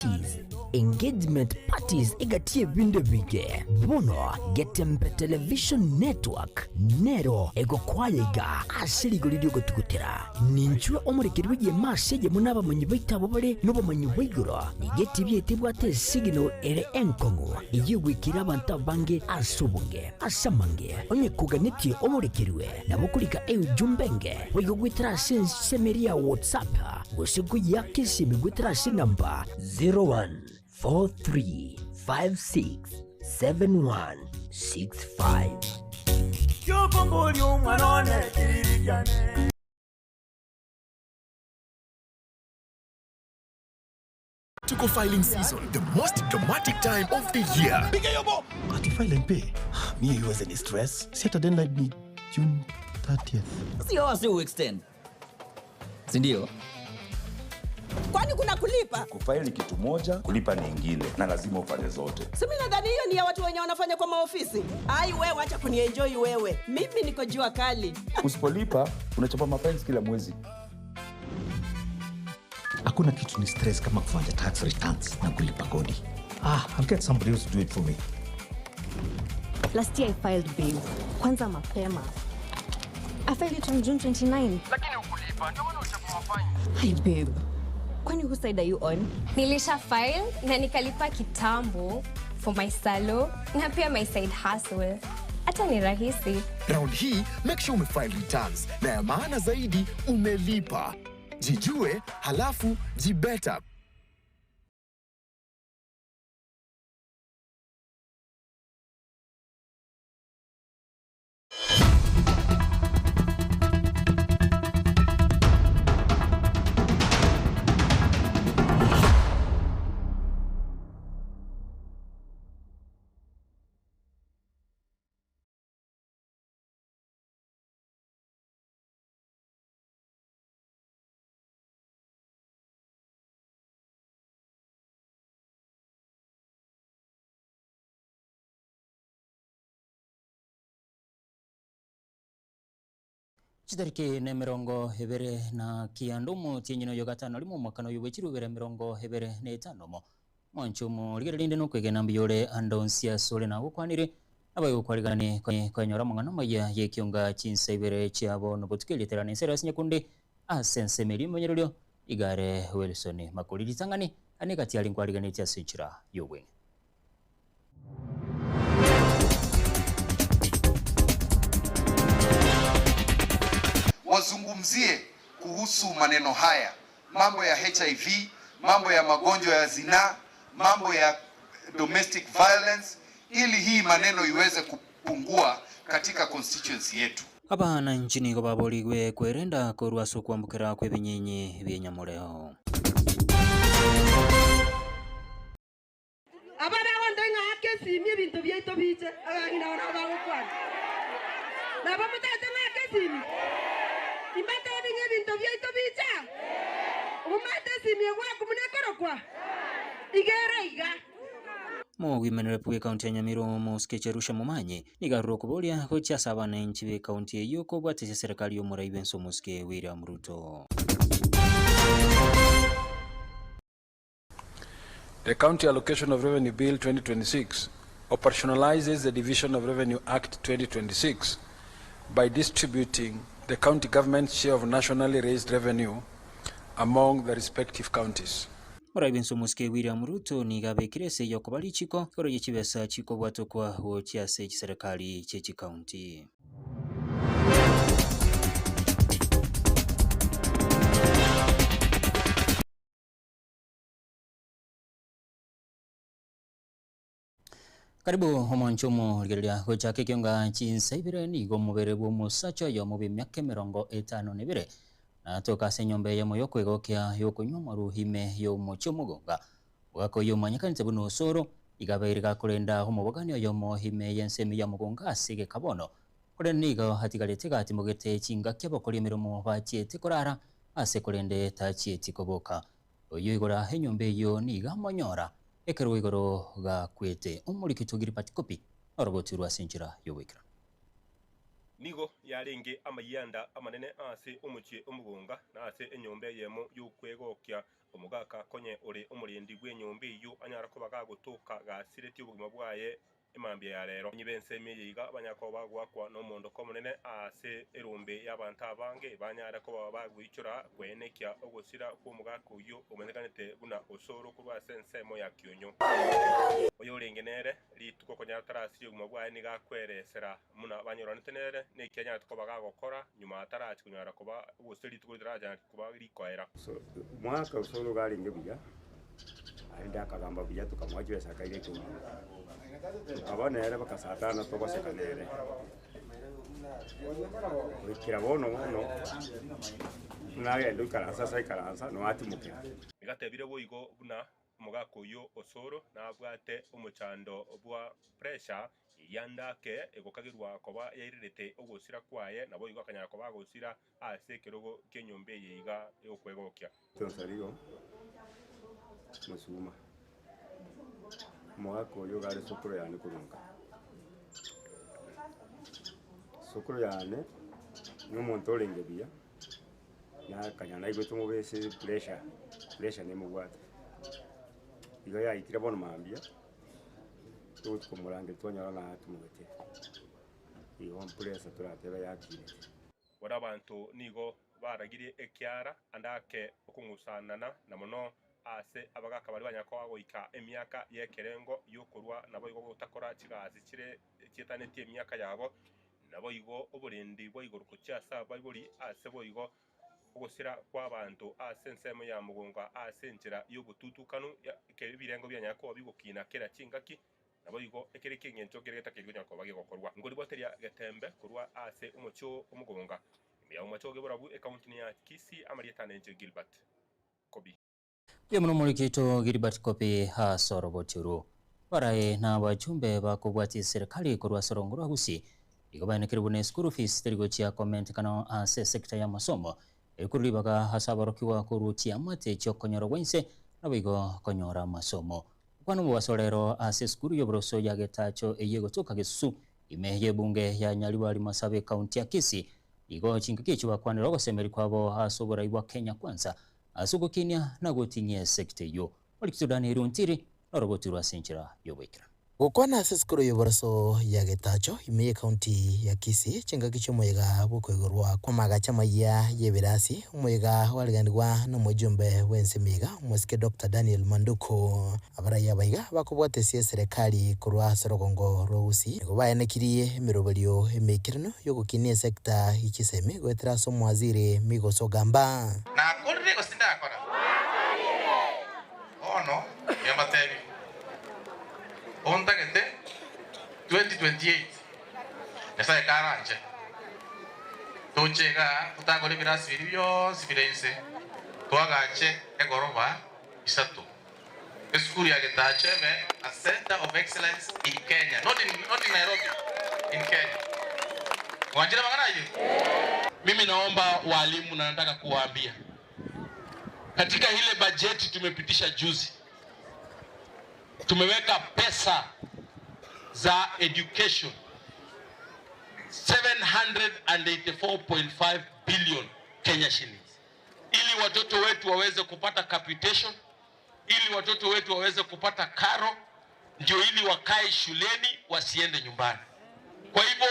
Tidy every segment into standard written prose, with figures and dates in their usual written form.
Parties, engagement parties egati y'ebinto ebinge. Bono Getembe Television Network nero egokwaya iga ase rigori ri'ogotugutera. Ninchwe omorekeri bw'egeema ase eyemo n'abamanyi baito abwo bare nobomanyi bwa igoro. Nigo etibi yaito ebwate esignal ere enkong'u eyio egoikera abanto abange ase obonge. Ase amange, onye koganetie omorekerwe, nabo okorika eujumbe enge boigo goetera ase ensemo eria ya WhatsApp gose koyiaka esimi goetera ase enamba 0143567165. Yokomboria omwana one kiriri kiane. Tuko filing season, the most dramatic time of the year. Ati file and pay. Mi haiwezi ni stress. Si hata deadline ni June 30th. Sio wasi uextend. Si ndio? Kwani kuna kulipa? Kufaili ni kitu moja, kulipa ni ingine, na lazima ufanye zote. Si mimi nadhani hiyo ni ya watu wenye wanafanya kwa maofisi. Ai wewe, acha kunienjoy wewe. Mimi niko jua kali. Usipolipa unachapa mafines kila mwezi. Hakuna kitu ni stress kama kufanya tax returns na kulipa kodi. Ah, I'll get somebody else to do it for me. Last year I filed babe. Kwanza mapema. I filed it on June 29. Lakini ukulipa ndio maana uchapa mafine. Hi babe. Kwani whose side are you on? Nilisha file na nikalipa kitambo for my salo na pia my side hustle. Hata ni rahisi. Round hii make sure umefile returns na ya maana zaidi umelipa. Jijue halafu jibeta. Chitariki nemerongo ebere na kianda omotienyi oyo gatano rimo omwakano oyo bwe chirubere emerongo ebere na etano mo mwancho omorigere rinde nokwegena mbuya ore ande onsi ase ore nagokwanire abaigokwarigani konyora amang'ana amaya yekionga chinsa ibere chiabo nobotuko erietera na ensero ase nyakunde ase ensemo eria emonyererio igare Wilson Makori ritang'ani ane egati aria nkwariganetie ase enchera ya obweng'e. Wazungumzie kuhusu maneno haya, mambo ya HIV, mambo ya magonjwa ya zinaa, mambo ya domestic violence, ili hii maneno iweze kupungua katika constituency yetu. Abananchi nigo baborigwe kwerenda korwa ase okwambokera kw'ebinyinyi bi'enyamoreo. Aba bagontebia ng'a aka esimi ebinto biaito biche, abang'ina aba nabo bagokwana. Nabo motagete ng'a ake esimi? Imbatebi ng'a ebinto biaito biche? Omanyete esimi egwakwa buna ekorokwa? Iga ere iga. Mogoimenerep bw'ekaunti ya Nyamira Omosike Jerusha Momanyi nigo arure okoboria gochia ase abananchi b'ekaunti eyio kobwatesia eserekari y'omorai bw'ense Omosike William Ruto. The County Allocation of Revenue Bill 2026 operationalizes the Division of Revenue Act 2026 by distributing the county government's share of nationally raised revenue among the respective counties. Morai bw'ense Omosike William Ruto nigo abekire ase eyokoba richiko igoro ye chibesa chikobwatokwa gochia ase chiserekari chie chikaunti. Karibu omonche omorigereria gochaka ekionga chinsa ibere nigo omobere bw'omosacha oyomo bw'emiaka emerongo etano na ebere natoka ase enyomba eyemo y'okwegokia y'okonywa amaru ime y'omochie omogonga. Omogaka oyio omanyekanete buna Osoro iga abeire gakorenda omobogani oyomo ime y'ensemo ya Mogonga ase egeka bono, korende nigo atigarete gatimogete chingaki abakori emeremo bachiete korara ase korende tachieti koboka. Oyio igoro enyomba eyio nigo amonyora ekerogo igoro gakwete. Omoriki Gilbert Kopi noro gotiirwe ase enchera y'oboikeranu. Nigo yarenge amayianda amanene ase omochie omogonga, na ase enyomba eyemo y'okwegokia. Omogaka konye ore omorendi bw'enyomba eyio anyare koba gagotoka gasiretie obogima bwaye emambia ya rero. Onye b'ensemo eye iga banyare koba bagoakwa nomondoko omonene ase erombe y'abanto abange, banyare koba bagoichora kwenekia ogosira kw'omogaka oyio omanyekanete buna Osoro korwa ase ensemo ya Kionyo. Oyorenge nere, rituko konyara tarasirie obogima bwaye nigo akweresera buna banyoranete nere, neki anyarete koba gagokora nyuma atarachi konyara koba gose rituko ritaracha koba rikoera. Mwaka osoro iga arenge buya, naende akagamba buya tokamoa chibesa akaira ekenyoro. Tokaba nere mpaka saa tano togoseka nere. Goikera bono bono, buna agenda oikaransa ase aikaransa noo atimokera. Nigo atebire boigo buna Omogaka oyio Osoro nabwate omochando bwa pressure eria ndake egokagerwa koba yairerete ogosira kwaye naboigo akanyara koba agosira ase ekerogo ki'enyomba eye iga egokwegokia. Tonsarigo mosuma, omogaka oyio iga are sokoro yane korwa nka. Sokoro yane na omonto orenge buya. Nakanya naigwete omobe ase pressure, pressure nemobwate. Igo yaikire bono mambia, togochi komorangeria twanyora ng'a atumogete, igo pressure toratebe yakinete. Bono abanto nigo baragirie ekiara ande ake okong'usanana, na mono ase abagaaka baria banyare koba goika emiaka y'ekerengo y'okorua naboigo gotakora chigasi chire chietanetie emiaka yabo, Naboigo oborendi bwa igoro gochia ase abaibori, ase boigo ogosira kw'abanto ase ensemo ya mogongo ase enchera y'obotutukanu, ekero ebirengo bianyara koba bigokina kera chingaki, naboigo ekere eki'engencho kere getakeire konyara koba gegokorwa. Nkoriboteria getembe korwa ase omochie o mogonga, ime ya omochie o Geborabu, ekaunti ya Kisii, amarieta nenche Gilbert Kobi. Mbuya mono omoriki oito Gilbert Kobi ase oroboti orwo. Barae na abachumbe bakobwatia eserekari korwa ase orongo rwa Gusii nigo baenekire buna eschool fees teri gochia komentekana ase esector y'amasomo eri korwa ribaga ase aborokigwa korwa chiamate chiokonyora gwa inse naboigo konyora amasomo. Gokwana omobaso rero ase esukuru y'oboroso ya Getacho eyio egotoka Gesusu ime y'ebunge ya Nyaribari Masabe ekaunti ya Kisii nigo chingaki echio bakwanire ogosemeria kwabo ase oborai bwa Kenya Kwanza Ase ogokinia na gotinyia esekta eyio, Mark Daniel Ontiri norogotirwe ase enchera y'oboikeranu. Gokwana ase esukuru y'oboroso ya Getacho ime y'ecounty ya Kisii chingaki chi'omoyega bw'okoigorwa kw'amagacho amayia y'ebirasi, omoyega oareganigwa nomojumbe bw'ense emiga omosike Doctor Daniel Manduku. Abarai aba iga bakobwatesia eserekari korwa ase orogongo rwa Gusii nigo baenekirie emeroberio emeikeranu y'ogokinia esecta ye chisemi goetera ase omowaziri Migos Ogamba. Nakorire gose tindakora? Bono nimbateebie, ontagete 2028 Nyasae karanche, toche igaa totagore ebirasi biria bionsi bire inse, twagache egoroba isato. Esukuru ya Getacho ebe a center of excellence in Kenya, not in, not in Nairobi, in Kenya. Mwanchire amang'ana ayio? Mimi naomba walimu na nataka kuwaambia katika ile bajeti tumepitisha juzi, tumeweka pesa za education 784.5 billion Kenya shillings ili watoto wetu waweze kupata capitation, ili watoto wetu waweze kupata karo, ndio ili wakae shuleni wasiende nyumbani. Kwa hivyo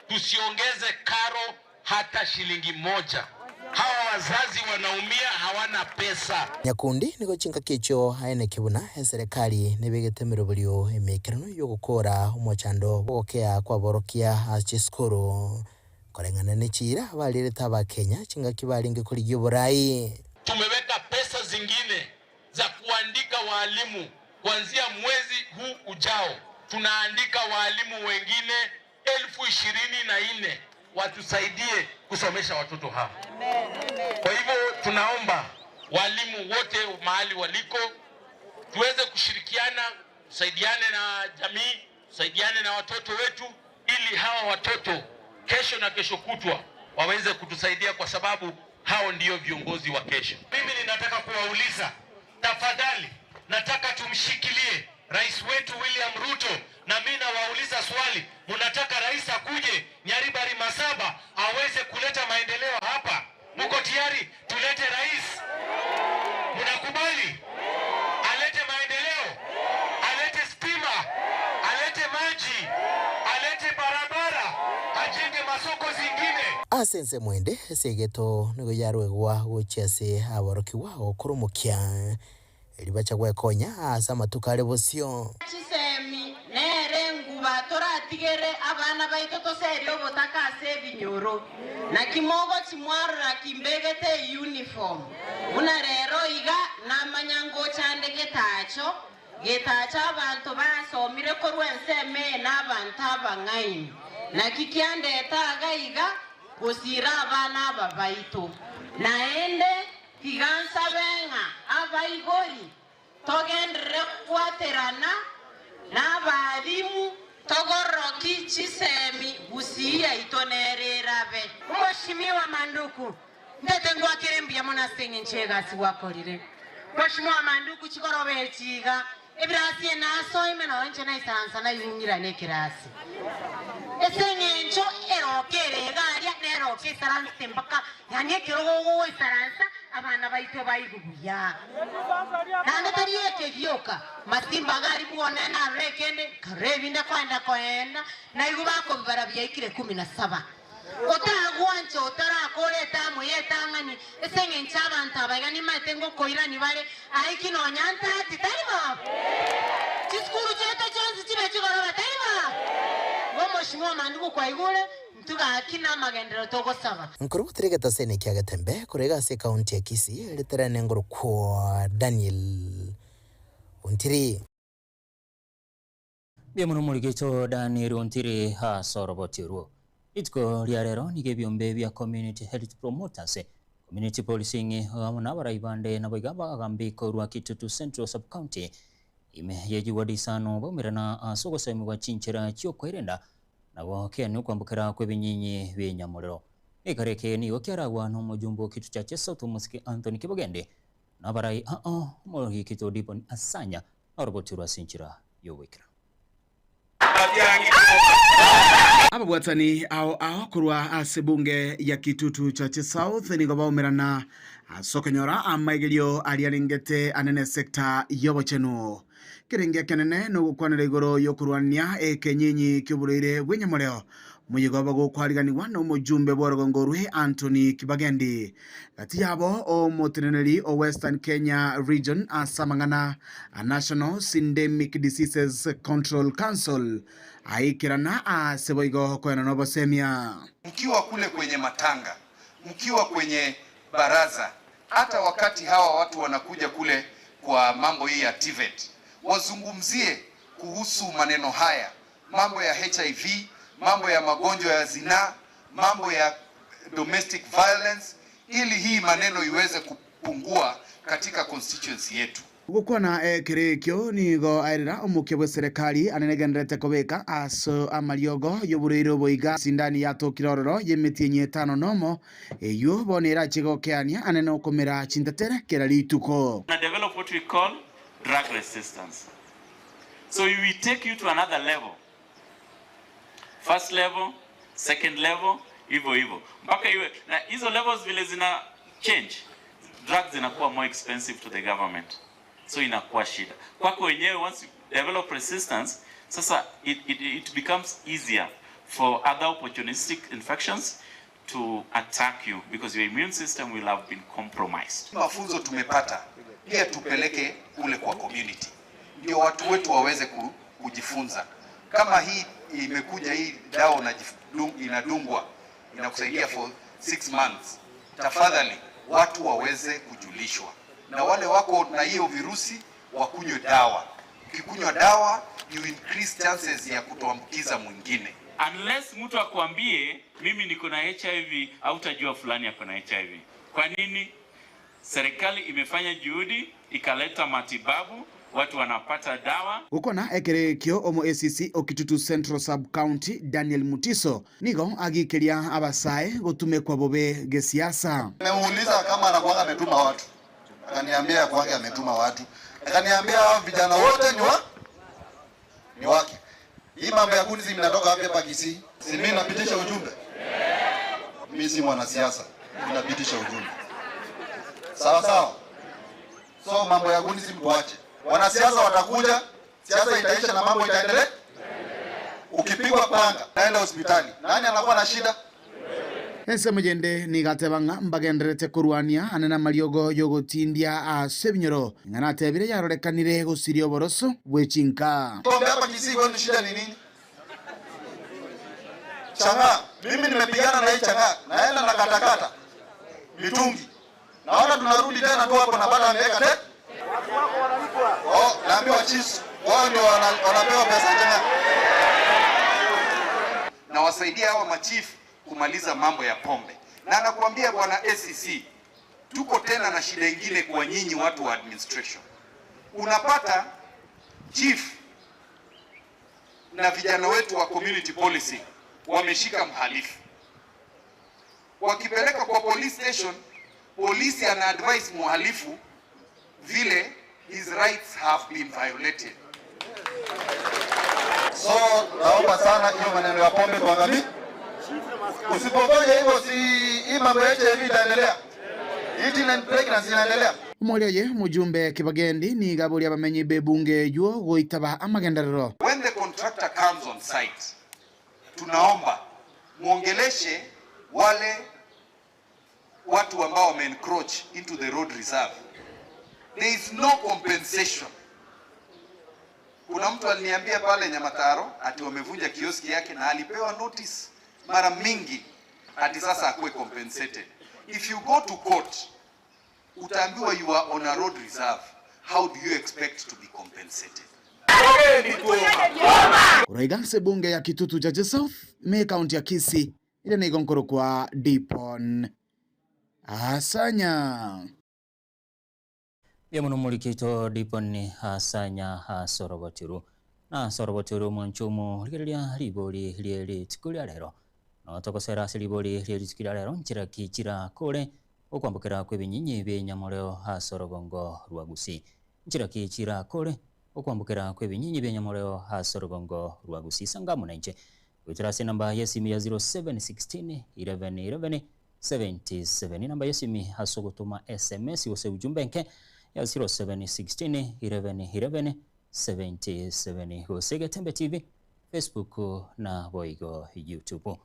tusiongeze karo hata shilingi moja. Hawa wazazi wanaumia, hawana pesa. Nyakundi nigo chingaki echio aeneke buna eserekari nebegete emeroberio emeikeranu y'ogokora omochando bw'ogokea kw'aborokia ase chisukuru. Koreng'ana ne chiira abarierete Abakenya chingaki barenge korigia oborai. Tumeweka pesa zingine za kuandika waalimu kuanzia mwezi huu ujao, tunaandika waalimu wengine 24,000 watusaidie kusomesha watoto hawa. Kwa hivyo tunaomba walimu wote mahali waliko tuweze kushirikiana, tusaidiane na jamii, tusaidiane na watoto wetu ili hawa watoto kesho na kesho kutwa waweze kutusaidia kwa sababu hao ndio viongozi wa kesho. Mimi ninataka kuwauliza tafadhali, nataka tumshikilie Rais wetu William Ruto, na mimi nawauliza swali, mnataka rais akuje Nyaribari Masaba aweze kuleta maendeleo hapa? Muko tayari tulete rais? Mnakubali alete maendeleo, alete stima, alete maji, alete barabara, ajenge masoko zingine? Ase ensemo ende, ase egeto nigo yarwegwa gochia ase aborokigwa gokora omokia, erio bacha gwekonya ase amatuko are bosio. Chisemi nere enguba toratigere abana baito toserie obotaka ase ebinyoro. Naki mogochi mwarora ki mbegete euniform buna rero iga namanya ngocha nde getacho, getacho abanto basomire korwa ensemo eye na abanto abang'aini. Naki kiandeta iga iga gosira abana aba baito. Naende tiga nsabe ng'a abaibori togenderere kobwaterana nabarimu togoroki chisemi gusii yaito nere erabe. Mheshimiwa Manduku, ntete ngwakere mbuya mono ase eng'encho y'egasi gwakorire. Mheshimiwa Manduku chikoroba echi iga, ebirasi ene asoime nonya inche naisaransa naigung'irane ekerasi. Ase eng'encho eroka ere iga aria neroka esaransete mpaka yaani ekerogo ogoisaransa abana baito baigwe buya. Naende tari eke gioka, masimba iga aria bwone narora ekende, nkarora ebinde koenda koenda, naigwe bakobibara biaikire kumi na saba. Otagwancha otarakora etamu y'etang'ani, ase eng'encho abanto aba iga nimaete ngokoirania bare, aiki nonya ntati, tari bo? Chisukuru chiaito chionsi chibe chigoroba, tari bo? Igo omoshimiwa Mandugu kwaigure, intwe gaki namagenderero togosaba. Nkorobotire egetaseni kia Getembe korwa iga ase ekaunti ya Kisii riterane ngorokwo Daniel Ontiri. Mbuya mono omorikito Daniel Ontiri ase oroboti orwo. Rituko ria rero nigo ebiombe bia Community Health Promoters, Community Policing amo na abarai bande naboigo abagambi korwa Kitutu Central Sub-County ime ye chiward isano baumerana ase ogosemigwa chinchera chi'okwerenda na gokeania okwambokera kw'ebinyinyi bi'enyamorero. Ekero eke nigo kiaragwa nomojumbe o Kitutu Chache South Omosike Anthony Kibogende na abarai ao omorikito Dibon Asanya Noroboti rwa ase enchera y'ogoikeranu. Ababwatani ao ao korwa ase ebunge ya Kitutu Chache South nigo baumerana ase okonyora amaigerio aria arengete anene sector y'obochenu. Kerenge ekenene nogokwanera igoro y'okorwania ekenyinyi ki'oborwaire bw'enyamoreo Omoyega obo gokwariganigwa nomojumbe bw'orogongo orwe Anthony Kibagendi. Gati yabo omoteneneri o Western Kenya Region ase amang'ana a National Syndemic Diseases Control Council aikerana ase boigo koenana obosemia. Mkiwa kule kwenye matanga, mkiwa kwenye baraza, hata wakati hawa watu wanakuja kule kwa mambo hii ya TVET, wazungumzie kuhusu maneno haya mambo ya HIV, mambo ya magonjwa ya zinaa, mambo ya domestic violence, ili hii maneno iweze kupungua katika constituency yetu. Gokwana ekero ekio nigo aerera omokia bw'eserekari anenegendererete kobeka ase amariogo y'oborwaire obo iga sindani yatokire ororo y'emetienyi etano nomo, eyio bono erache gokeania anene okomera chintetere kera rituko. Una develop what we call drug resistance. So we take you to another level. First level, second level, hivyo hivyo mpaka iwe na hizo levels vile zina change, drugs zinakuwa more expensive to the government, so inakuwa shida kwako wenyewe. Once you develop resistance, sasa it becomes easier for other opportunistic infections to attack you because your immune system will have been compromised. Mafunzo tumepata pia tupeleke kule kwa community, ndio watu wetu waweze kujifunza. Kama hii imekuja hii dawa inadungwa inakusaidia for 6 months, tafadhali watu waweze kujulishwa, na wale wako na hiyo virusi wakunywe dawa. Ukikunywa dawa you increase chances ya kutoambukiza mwingine. Unless mtu akwambie mimi niko na HIV, hautajua fulani ako na HIV. Kwa nini? Serikali imefanya juhudi ikaleta matibabu, watu wanapata dawa. Gokwana ekero ekio omo ACC o Kitutu Central Sub County Daniel Mutiso nigo agikeria abasae gotumekwa bobe gesiasa. Nimemuuliza kama anakuanga ametuma watu, akaniambia kwake ametuma watu, akaniambia hao vijana wote ni wa. Hii mambo ya kuni inatoka wapi hapa Kisii? Si mimi napitisha ujumbe? Mimi si mwanasiasa, mimi napitisha ujumbe. Sawa sawa. So mambo ya kuni tuache. Wanasiasa watakuja, siasa itaisha na mambo itaendelea. Ukipigwa panga, naenda hospitali. Nani anakuwa na shida? Ensemo yende nigateba ng'a mbagenderete korwania ane na mariogo yogotindia ase ebinyoro ng'a natebire yarorekanire gosiria oboroso bwe chinka. Pombe hapa Kisii kwenu shida ni nini? Chang'aa. Mimi nimepigana na hii chang'aa, naenda na katakata mitungi, naona tunarudi tena tu hapo na bado ameweka te. Oh, naambiwa chiefs wao ndio wanapewa pesa chang'aa. Na wasaidia hawa machifu kumaliza mambo ya pombe. Na nakuambia bwana ACC, tuko tena na shida ingine kwa nyinyi watu wa administration. Unapata chief na vijana wetu wa community policing wameshika mhalifu, wakipeleka kwa police station, polisi ana advise mhalifu vile his rights have been violated. So naomba sana hiyo maneno ya pombe tuangalie. Usipofanya hivyo, si hii mambo ya HIV itaendelea, hii teen pregnancy inaendelea. Omorioye mujumbe Kibagendi niga boria bamenyi be bunge yuo goitaba amagenderero. When the contractor comes on site, tunaomba muongeleshe wale watu ambao wame encroach into the road reserve. There is no compensation. Kuna mtu aliniambia pale Nyamataro ati wamevunja kioski yake na alipewa notice mara mingi ati sasa akuwe compensated. If you go to court, utaambiwa you are on a road reserve. How do you expect to be compensated? Kuraiga ase bunge ya Kitutu Chache South me county ya Kisii ile ni igonkoro kwa Dipon Asanya. Bia muno mulikito Dipon Asanya asorobotiru na sorobotiru mwanchumu rigereria ribori rie rituko ria rero no tokosera ase ribori rie rituko ria rero nchira ki chira kore okwambukira kwa ebinyinyi bia enyamoreo ase orobongo rwa Gusii nchira ki chira kore okwambukira kwa ebinyinyi bia enyamoreo ase orobongo rwa Gusii sangamu na inche gwitira ase namba ya esimu ya 0716 11 11 77 namba ya esimu ase ogotuma SMS gose ujumbe nke ya 0716 11 11 77 gose Getembe TV Facebook na boigo YouTube.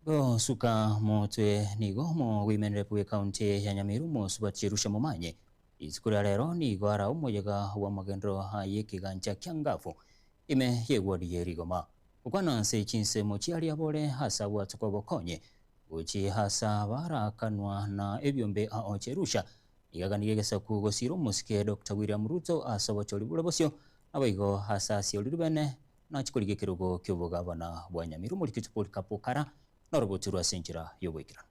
Gosuka motwe nigo mo women rep we county ya Nyamiru mo subatirusha momanye isukuru ria rero nigo ara omoyega wa magendero aye kiganja kia ngafu ime ye ward ye Rigoma ukwana nse chinsemo chiaria bore hasa bwatuko bokonye guchi hasa barakanwa na ebyombe a ocherusha igaganirie gesaku gosiro musike Dr. William Ruto asa bochori bure bosio abaigo hasa siori bene na chikorige kirugo kyobugabana bwa Nyamiru muri kitupoli kapukara norobotu rwa senchira yoboikirana.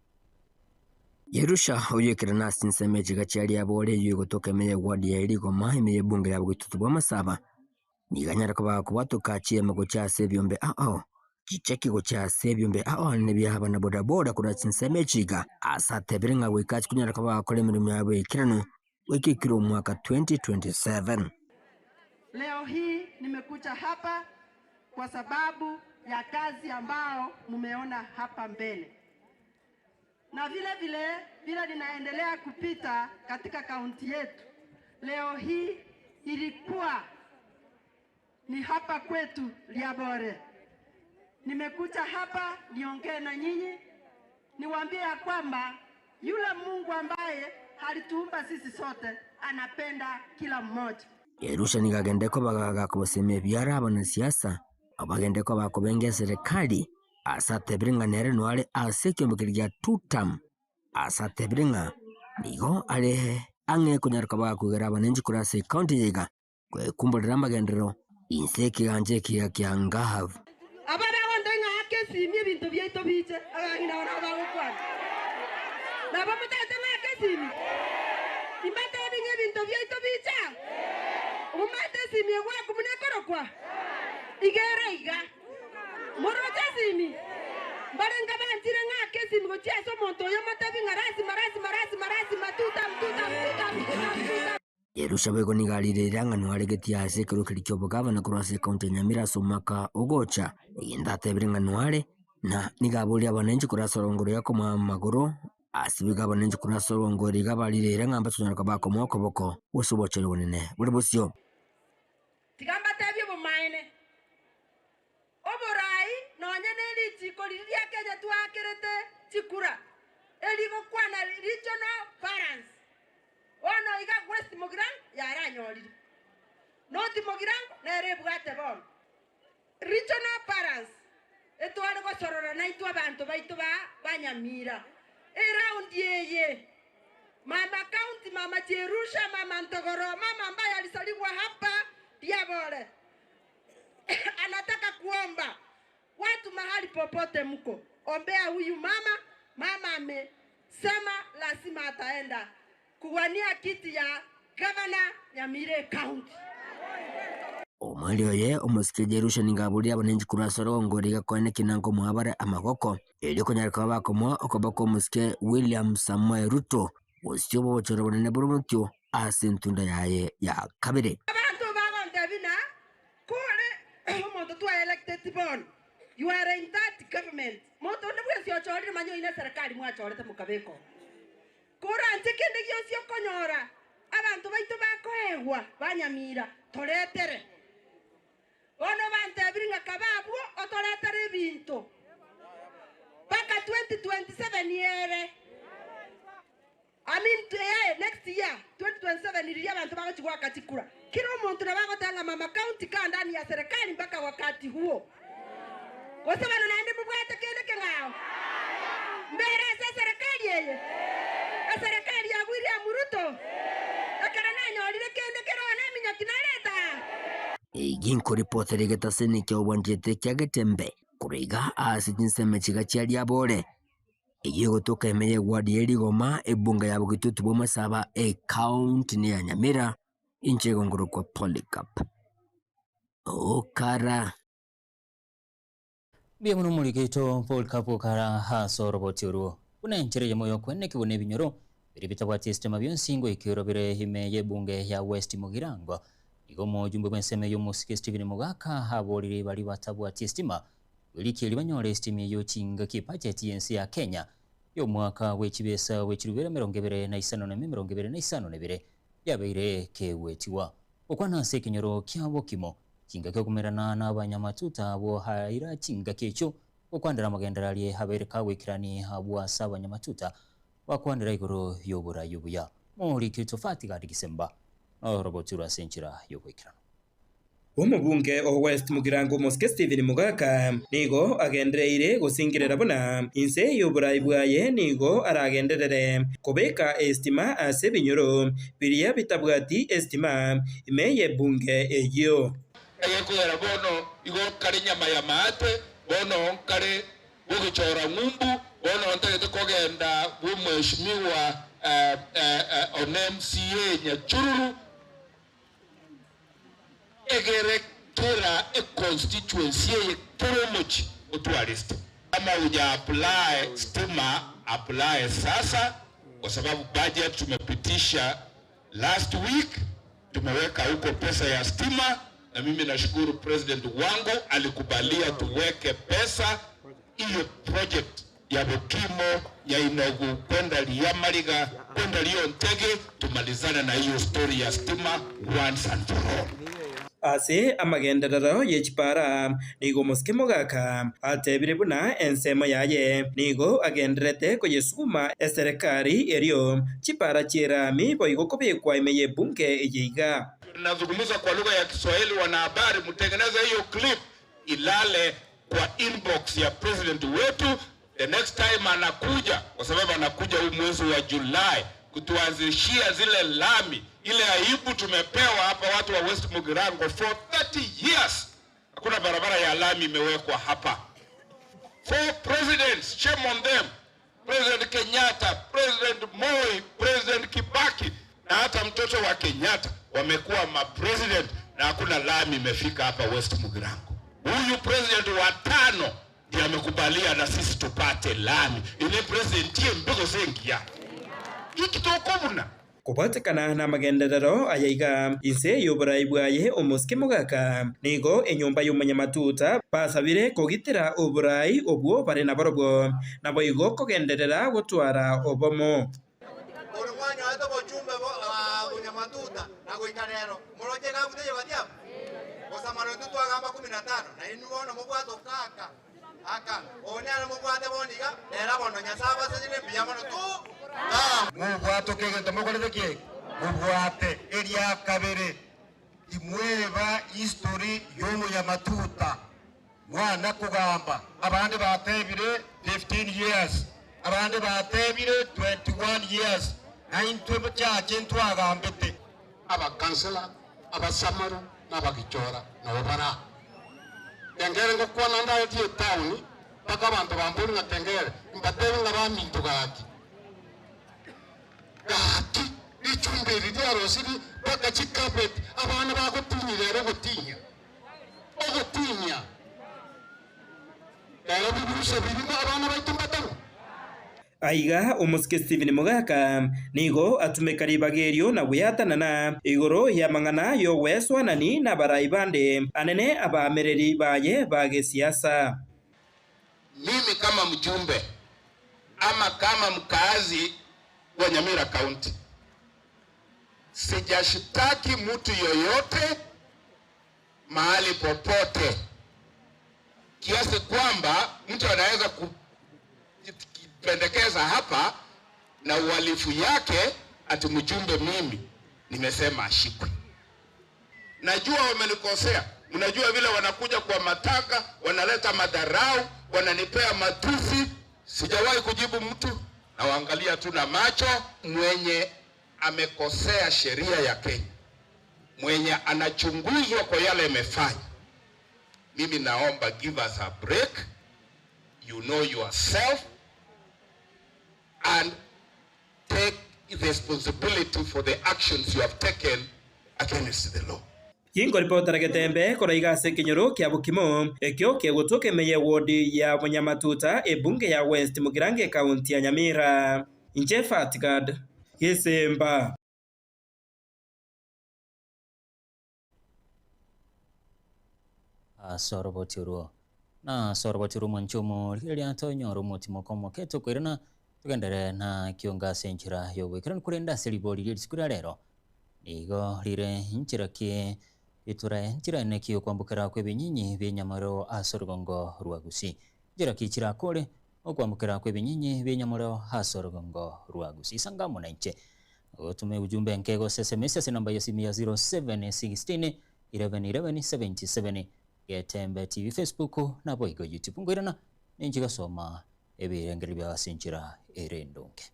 Yerusha oyekera nasi nseme chiga chiaria bore yugotoka emeye ward ya Rigoma emeye bunge ya bwitutu bwa masaba niganyara kuba kubatuka chieme gochase ebyombe ao chicheki gochase ebyombe ao ne byaba na boda boda kura chinseme chiga asatebere nga wikachi kunyara kuba kore emirimo yabo ikirano wikikira omwaka 2027. Leo hii nimekuja hapa kwa sababu ya kazi ambao mumeona hapa mbele, na vile vile vile ninaendelea kupita katika kaunti yetu. Leo hii ilikuwa ni hapa kwetu Liabore. Nimekuja hapa niongee na nyinyi, niwaambie ya kwamba yule Mungu ambaye alituumba sisi sote anapenda kila mmoja. Yerusha nigagendeko bagagakobosemia ebiara abanasiasa abagendeko bakobenga serikali asatebire ng'a nere noare ase ekiombekeri gia tutam asatebire ng'a nigo are ang'e konyaroka bagakwegera abanenchi korwa ase ekaunti yiga kwekumborera amagenderero inse ekiganja ekiga kia ngahavu. Abana bonde ng'ake esimi ebinto biaito biche abang'ina bono bagokwana nabo motagete ng'ake esimi imbatebi ng'a ebinto biaito bicha omomate esimi egwaku buna ekorokwa igere iga moroche esimi mbarenga banchire ng'ake esimi gochia ase omonto oyo motebi ng'a lazima lazima lazima lazima tutam tutam tutam tutam tutam. Jerusha boigo nigo arireire ang'e noaregetie ase ekerua keria ki'obogavana korwa ase ekaunti ya Nyamira ase omwaka ogocha. Egento atebire ng'a noare, na nigo aborie abananchi korwa ase orongo roria komoa amagoro, ase boigo abananchi korwa ase orongo oro iga barireire ng'a mbatonyare koba bakomoa okoboko gose obochori bonene bore bosio. Tiga mbatebie obomaene, Oborai nonya ne richiko riria ria Kenya twaakerete chikura, erigokwana regional balance. Bono iga West Mugirango yaranyorire. North Mugirango nere ebwate bono. Regional balance etware gosorora naintwe abanto baito ba ba Nyamira. Eround eye Mama County, Mama Jerusha, Mama Ntogoro, Mama ambaye alizaliwa hapa Riabore. Anataka kuomba watu mahali popote mko, ombea huyu mama. Mama amesema lazima ataenda kuwania kiti ya gavana Nyamira County. Omweri oye omosike Jerusha nigo aborie abananchi korwa ase orogongo riga koeneki na nkomoa bare amagoko, erio konyara koba bakomoa okoba kw'omosike William Samoei Ruto, gose obochore bonene bore omotio ase entunda yaye ya kabere. Abanto bagontebia ng'a kore omonto twaelecteti bono, you are in that government, monto onde bwensi ochorire manya oyio neserekari mwachorete mokabeka oo. Koranche kende gionsi okonyora abanto baito bakoegwa ba Nyamira toretere. Bono bantebirie ng'a kabe abwo otoretere ebinto mpaka 2027 ere. I mean eh, next year 2027 riria abanto bagochia goaka chikura, kera omonto nabo agoteba ng'a mama county kaa ndani ya serikali mpaka wakati huo. Gose bono naende mobwate kende keng'ao? Mbere ase eserekari eye, eserekari ya William Ruto, ekero nanyorire kende kere one eminyoki nareta aa. Eyio nkoripotera egetaseni kia obwanchete kia Getembe korwa iga ase chinsemo chiga chia Riabore. Eyio egotoka ime y'eward ye Rigoma, ebunge ya Bogitutu bw'Amasaba, ecounty ya Nyamira, inche igo nkorokwa Polycarp Okara. Mbuya mono omoriki oito Polycarp Okara ase oroboti orwo. Buna enchera eyemo y'okwenekigwa nebinyoro biria bitabwati esitima bionsi ngoikerwa bire ime y'ebunge ya West Mugirango. Nigo omojumbe bw'ensemo ey'omosike Stephen Mogaka aborire baria batabwati esitima Bw'eriki erio banyore esitimi eyio chingaki ebudget y'ense ya Kenya y'omwaka bwe chibesa bwe chirubere 25 na 2052 yabeire kegwetigwa. Gokwana ase ekenyoro kia Bokimo chingaki okomerana n'abanyamatuta abwo aira chingaki echio gokwanera amagenderero aria abeire kagoikerani abwo ase abanyamatuta bakwanera igoro y'oborai obuya. Moriki Tofati Gadi Gisemba noroboti ase enchera y'ogoikeranu. Omobunge o West Mugirango Omosike Stephen Mogaka nigo agendereire gosingerera buna inse y'oborai bwaye nigo aragenderere kobeka esitima ase ebinyoro biria bitabwati esitima ime y'ebunge eyio. Egekogera bono igo nkare nyama y'amaate, bono nkare gogichora ng'umbu, bono ntagete kogenda bw'omweshimiwa one MCA Nyachururu. Egere kera econstituency eye kera omochie otware estima. Kama huja apply stima apply sasa kwa sababu budget tumepitisha last week tumeweka huko pesa ya stima na mimi nashukuru president wangu alikubalia tuweke pesa hiyo project ya Bokimo ya Inogu kwenda Liamariga kwenda Liontege tumalizane na hiyo story ya stima once and for all. Ase amagenderero ye chipara, nigo omosike mogaka atebire buna ensemo yaye nigo agendererete koyesuguma eserekari erio chipara chi'erami boigo kobekwa ime y'ebunge eye iga. Nazungumza kwa lugha ya Kiswahili, wanahabari mtengeneze hiyo clip ilale kwa inbox ya president wetu the next time anakuja, kwa sababu anakuja huu mwezi wa Julai kutuanzishia zile lami. Ile aibu tumepewa hapa watu wa West Mugirango for 30 years, hakuna barabara ya lami imewekwa hapa. Four presidents, shame on them. President Kenyatta, President Moi, President Kibaki na hata mtoto wa Kenyatta wamekuwa mapresident na hakuna lami imefika hapa West Mugirango. Huyu president wa tano ndiye amekubalia na sisi tupate lami. Ile president ye mbego sengia. Ikitokobuna. Kobwatekana namagenderero aya iga, inse y'oborai bwaye omosike mogaka, nigo enyomba y'omonyamatuta basabire kogitera oborai obwo bare nabarobwo, naboigo kogenderera gotwara obomo. Korwa mwanyorete obochumbe bonyamatuta na goika rero, moroche egabute eye batiabo? Gose amarwa intwe twagamba kumi na tano, na inwe bono mobwate okaka aka oyo nere mobwate bono iga, rero bono Nyasae abasesenie mbuya mono tu. Mobwate okegento mokorete ki? Mobwate eria kabere imweba history y'omonyamatuta mwana kugamba abande batebire 15 years abande batebire 21 years na intwe chache ntwagambete abakansela abasamaro n'abagichora nabo bara tengere ngokwana ndaetie etauni mpaka abanto bambori ng'a tengere mbatebe ng'a baminto gaki gaki richumba eri riarosiri mpaka chicarpet abana bagotinyira ere ogotinya ogotinya rero bibirusa birimo abana baitu mbatamu. Aiga omosike Stephen Mogaka nigo atumeka ribaga erio na gweatanana igoro y'amang'ana y'ogweswanani n'abarai bande anene abaamereri baye ba gesiasa. Mimi kama mjumbe ama kama mkaazi wa Nyamira County sijashitaki mtu yoyote mahali popote kiasi kwamba mtu anaweza kupendekeza hapa na uhalifu yake ati mjumbe mimi nimesema ashikwe. Najua wamenikosea. Mnajua vile wanakuja kwa matanga, wanaleta madharau, wananipea matusi. Sijawahi kujibu mtu, nawaangalia tu na macho. Mwenye amekosea sheria ya Kenya, mwenye anachunguzwa kwa yale amefanya, mimi naomba give us a break. You know yourself and take responsibility for the actions you have taken against the law. Ginkoripotara getembe koraiga ase ekenyoro kia Bokimo ekio kegotoka emeye ward ya Bonyamatuta ebunge ya West Mugirango ekaunti ya Nyamira. Inche Fatgad Gesemba. Ase oroboti orwo na ase oroboti orwo mwanchomo riria tonyora omotimo komoke tokoirana tugendere na kionga ase enchera ya obwekeranu korenda ase ribori ria risuku ria rero nigo rire nchera ki itura nchera ene ki okwambukera kwa ebinyinyi bia enyamoro ase orugongo rwa Gusii nchera ki chirakore okwambukera kwa ebinyinyi bia enyamoro ase orugongo rwa Gusii sangamo na inche otume ujumbe nke gose SMS ase namba ya simu ya 0716 11 11 77 Getembe TV Facebook na Boigo YouTube ngoirana ninchigasoma ebirengeri bya ase enchera ere endonge.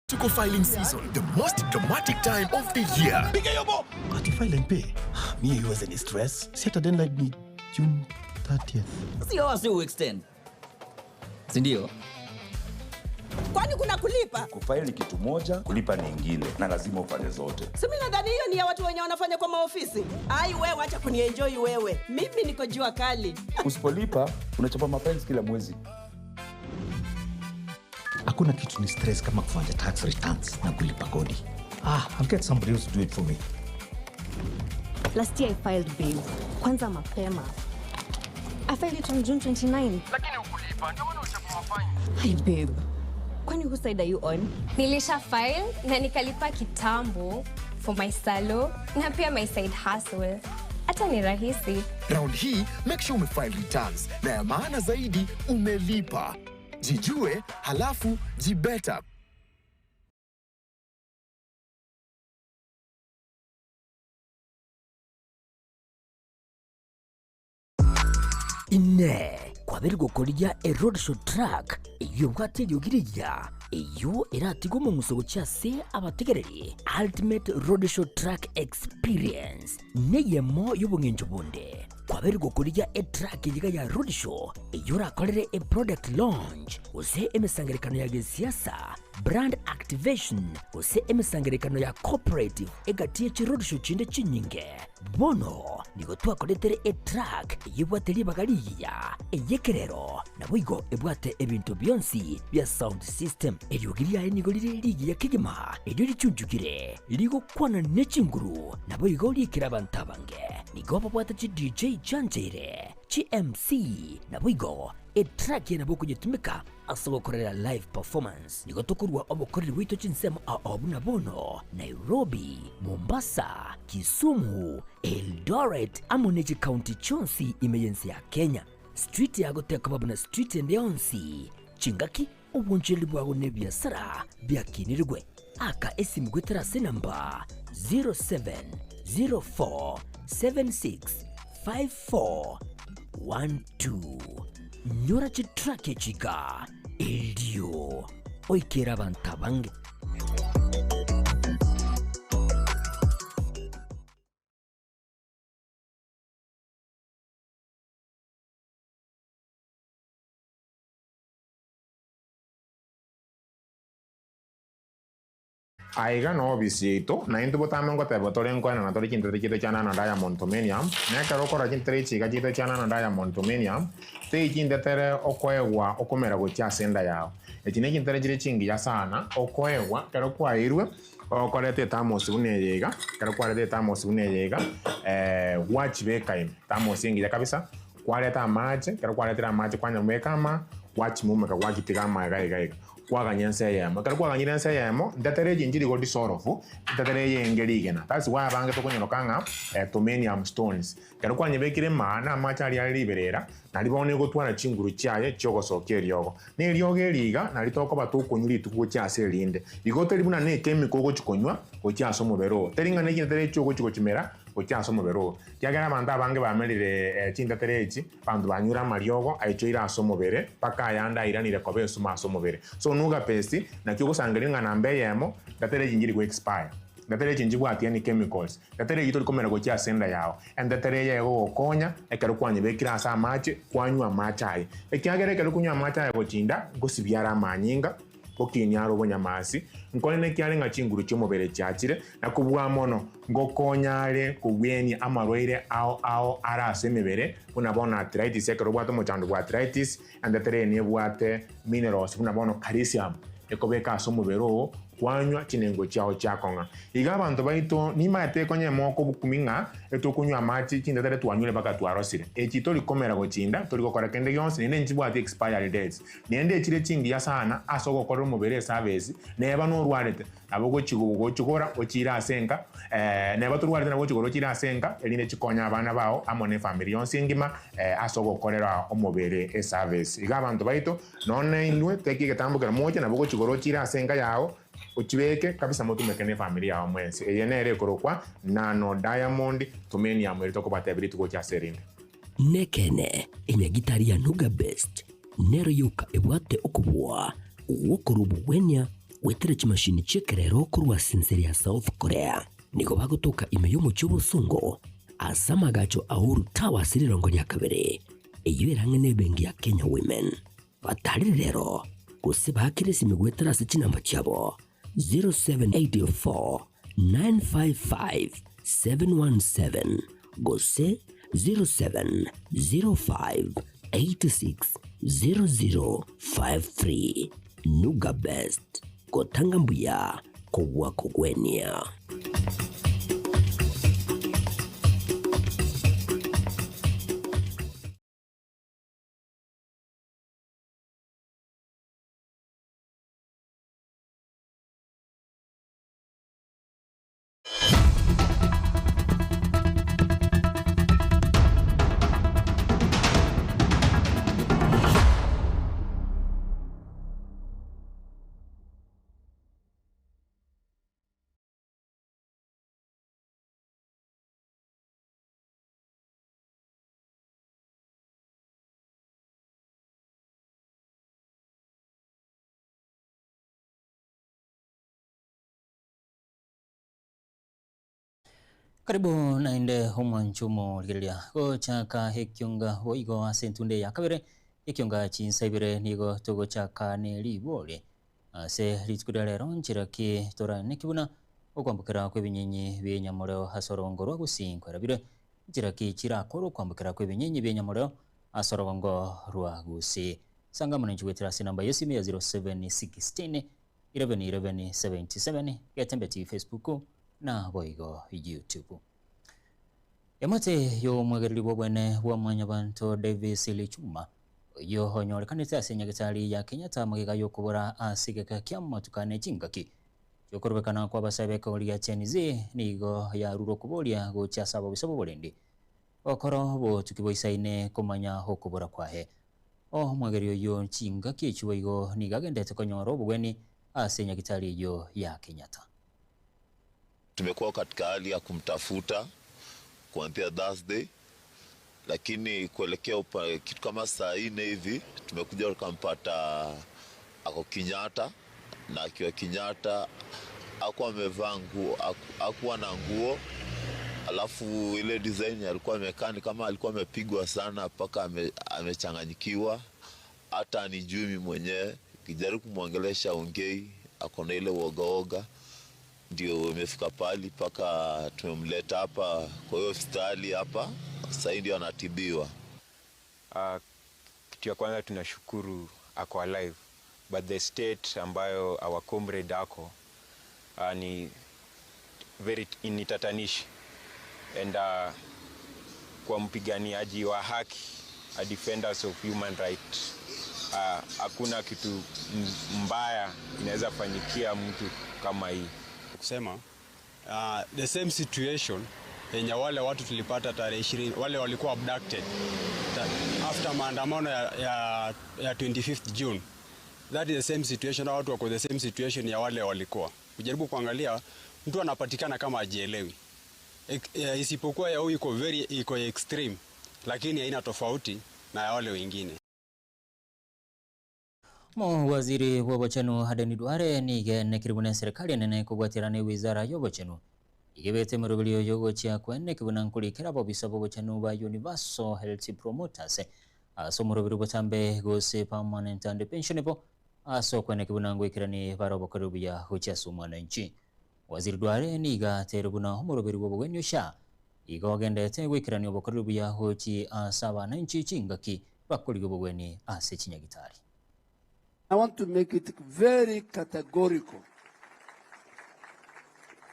Tuko filing season, the most dramatic time of the year. Piga hiyo bo. Ati file and pay. Mie iweze ni stress. Si hata deadline ni June 30th. Sio wasi uextend. Si ndio? Kwani kuna kulipa? Kufaili ni kitu moja, kulipa ni ingine, na lazima ufanye zote. Si mimi nadhani hiyo ni ya watu wenye wanafanya kwa maofisi. Ai wewe, acha kunienjoy wewe. Mimi niko jua kali. Usipolipa unachapa mapenzi kila mwezi. Hakuna kitu ni stress kama kufanya tax returns na kulipa kodi. I'll get somebody else to do it for me. Last year I filed babe. Kwanza mapema. I filed it on June 29. Lakini ukulipa, ndio maana uchapa mafaini. Hi babe. Kwani whose side are you on? Nilisha file na nikalipa kitambo for my salo na pia my side hustle. Hata ni rahisi. Round hii make sure umefile returns na ya maana zaidi umelipa. Jijue halafu jibeta. Ine. Kwabeire gokorigia eroadshow truck eyio ebwate eriogi rigiya, eyio eratige omong'uso gochia ase abategereri, Ultimate Roadshow Truck Experience neyemo y'obong'encho bonde. Kwabeire gokorigia etruck eyiga ya roadshow eyio orakorere eproduct launch gose emesangererekano ya gesiasa, brand activation gose emesangererekano ya corporate egati ye chiroadshow chinde chinyinge. Bono nigo twakoretere etruck eyio ebwate ribaga rigiya, ey'ekerero, naboigo ebwate ebinto bionsi bia sound system. Eriogi riaye nigo rire rigiya kegima, erio richunchukire, rigokwana ne chinguru, naboigo riikire abanto abange. Nigo babwate chi DJ chiancheire, chi MC, naboigo etruck eye nabo okonyetumeka Ase ogokorera live performance nigo tokorua obokoreri bwaito chinsemo ao buna bono Nairobi, Mombasa, Kisumu, Eldoret amo ne chikaunti chionsi ime y'ense ya Kenya. Street yago tekoba buna street ende yonsi, chingaki, obonchereri bwago na ebiasara biakinirigwe. Aka esimu goetera ase enamba 0704765412. Nyora chitraki echi iga, erio oikere abanto abange. Aiga nobisi yaito, na intwe botambe ngoteba tore nkoenana tore chintere chiaito chia Nana Diamond Tomenium, na ekero okorora chintere echi iga chiaito chia Nana Diamond Tomenium, tei chintetere okoegwa okomera gochia ase enda yao. Echi ne chintere chire chingiya sana okoegwa ekero kwaeirwe, okoreta etamosi buna eye iga, ekero kwareta etamosi buna eye iga, gwachibeka ime, etamosi engiya kabisa, kwareta amache, ekero kwaretire amache kwanyabeka ama, gwachimumeka gwachitiga ama iga iga iga. Kwaganya ense eyemo. Ekero kwaganyire ense eyemo, ntetere echi nchiri go dissolve, ntetere eyenge rigena. That's why abange tokonyoroka ng'a Tomenium stones. Ekero kwanyebekire maa na amache aria are riberera, nari bono egotwara chinguru chiaye chiogosokia eriogo. Na eriogo eri iga nari tokoba tokonywa rituko gochia ase erinde. Igo teri buna ne echemical ogochi konywa gochia ase omobere oo. Teri ng'a ne chintetere echi ogochi gochimera gochia ase omobere oo. Ekiagera abanto abange bamerire chintetere echi, Abanto banyure amariogo aichoire ase omobere, mpaka ayande airanire koba esumo ase omobere. So nuga pesi, naki ogosangereria ng'a namba eyemo, ndetere echi nchiri go expire, ndetere echi nchibwati any chemicals, ndetere eyio tori komera gochia ase enda yao, endetere eye egogokonya ekero kwanyebekire ase amache, kwanywa amache aye. Ekiagera ekero okonywa amache aya gochia inda, ngosibia are amanyinga, Gokinia are obonyamasi, nkorende ekiare ng'a chinguru chi'omobere chiachire, na kobua mono, ngokonya are kogwenia amarwaire ao ao are ase emebere, buna bono arthritis, ekero obwate omochando bwa arthritis, entetere eye nebwate minerals buna bono calcium, ekobeka ase omobere oo, kwanywa chinengo chiao chiakong'a. Iga abanto baito nimaete ekonya emoko obokumi ng'a etokonywa amache chintetere twanywire mpaka twarosire. Echi tori komera gochinda, tori gokora kende gionsi, naende nchibwati expiry dates. Naende echire chingiya sana ase ogokorera omobere esavesi, neba norwarete, nabo ogochigora ochiire ase enka, neba torwarete nabo ogochigora ochiire ase enka, erinde chikonye abana bao amo nefamiri yonsi engima ase ogokorera omobere esavesi. Iga abanto baito, nonya nainwe teki egetambo kero moche, nabo ogochigora ochiire ase enka yao, ochibeke kabisa motumeke nefamiri yao mwensi. Eye nere ekorokwa Nano Diamond Tomenium eri tokobatebia rituko gochia ase erinde. Nekeene, enyagitari ya Nuga Best nero yoka ebwate okobua gw'okorua obogwenia goetera chimashini chi'ekerero korwa ase ense ya South Korea. Nigo bagotoka ime y'omochie obosongo ase amagacho a Uhuru Towers rirongo ria kabere, eyio erang'e nebenki ya Kenya Women. Batarire rero gose baakere esimi goetera ase chinamba chiabo 0784 955 717 gose 0705 86 0053. Nuga Best, gotanga mbuya kobua kogwenia. Karibu naende omwancho omorigereria gochaka ekionga boigo ase entunde ya kabere ekionga chinsa ibere nigo togochaka ne ribori ase rituko ria rero nchera ki toraeneki buna okwambokera kw'ebinyinyi bi'enyamoreo ase orogongo rwa Gusii nkwerabire nchera ki chirakore okwambokera kw'ebinyinyi bi'enyamoreo ase orogongo rwa Gusii sanga amo ninche goetera ase enamba y'esimi ya 0716 11 11 77 Getembe TV Facebook naboigo YouTube. Emate y'omwegereri bw'obwene bwa Mwanyabanto Davis Lichuma oyio onyorekanete ase nyagetari ya Kenyatta magega y'okobora ase egeka ki'amatuko ane chingaki chi'okorobekana kw'abasae b'ekegori gia Gen Z nigo yarure okoboria gochia ase ababisa b'oborendi gokora obotuki boisaine komanya okobora kwaye. Omwegereri oyio chingaki echio boigo nigo agendete konyora obogweni ase nyagitari eyio ya Kenyatta. Tumekuwa katika hali ya kumtafuta kuanzia Thursday, lakini kuelekea upa, kitu kama saa nne hivi tumekuja tukampata ako Kenyatta, na akiwa Kenyatta hakuwa amevaa nguo, hakuwa na nguo, alafu ile design alikuwa amekaa ni kama alikuwa amepigwa sana mpaka ame, amechanganyikiwa, hata anijui mimi mwenyewe. Kijaribu kumwongelesha ongei, ako na ile woga woga ndio imefika pali mpaka tumemleta hapa kwa hiyo hospitali hapa, sasa ndio anatibiwa. Kitu ya kwanza tunashukuru ako alive, but the state ambayo our comrade ako ni very ni tatanishi and kwa mpiganiaji wa haki, a defenders of human right, hakuna kitu mbaya inaweza fanyikia mtu kama hii. Kusema the same situation yenye wale watu tulipata tarehe 20, wale walikuwa abducted after maandamano ya 25th June. That is the same situation, watu wako the same situation ya wale walikuwa. Kujaribu kuangalia mtu anapatikana kama ajielewi. Isipokuwa ya huyu iko very iko extreme, lakini haina tofauti na ya wale wengine. Mowaziri bw'obochenu Aden Duale nigo nekiri buna eserikali enene kobwaterana ewizara y'obochenu igebete emeroberio yogochia kweneki buna nkorikera abobisa b'obochenu ba Universal Health Promoters ase omoroberi botambe gose permanent and pensionable ase okweneki buna ngoikerani bare obokoreri buya gochia ase omwananchi. Waziri Duale niga atere buna omoroberi bw'obogeni SHA igo ogendete goikerania obokoreri buya gochi ase abananchi chingaki bakorigia obogweni ase chinyagitari. I want to make it very categorical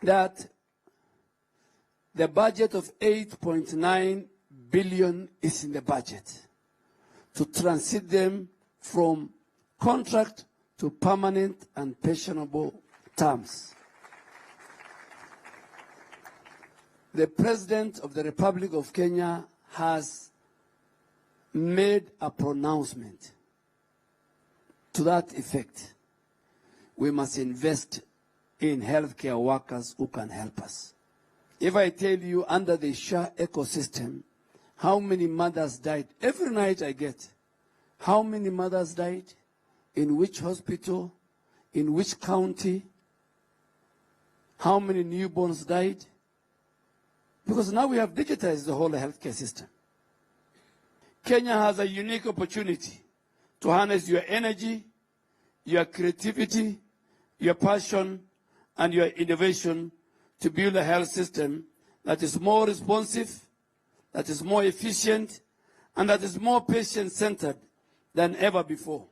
that the budget of 8.9 billion is in the budget to transit them from contract to permanent and pensionable terms. The President of the Republic of Kenya has made a pronouncement to that effect. We must invest in healthcare workers who can help us. If I tell you under the SHA ecosystem how many mothers died, every night I get how many mothers died, in which hospital, in which county, how many newborns died. Because now we have digitized the whole healthcare system. Kenya has a unique opportunity to harness your energy, your creativity, your passion, and your innovation to build a health system that is more responsive, that is more efficient, and that is more patient-centered than ever before.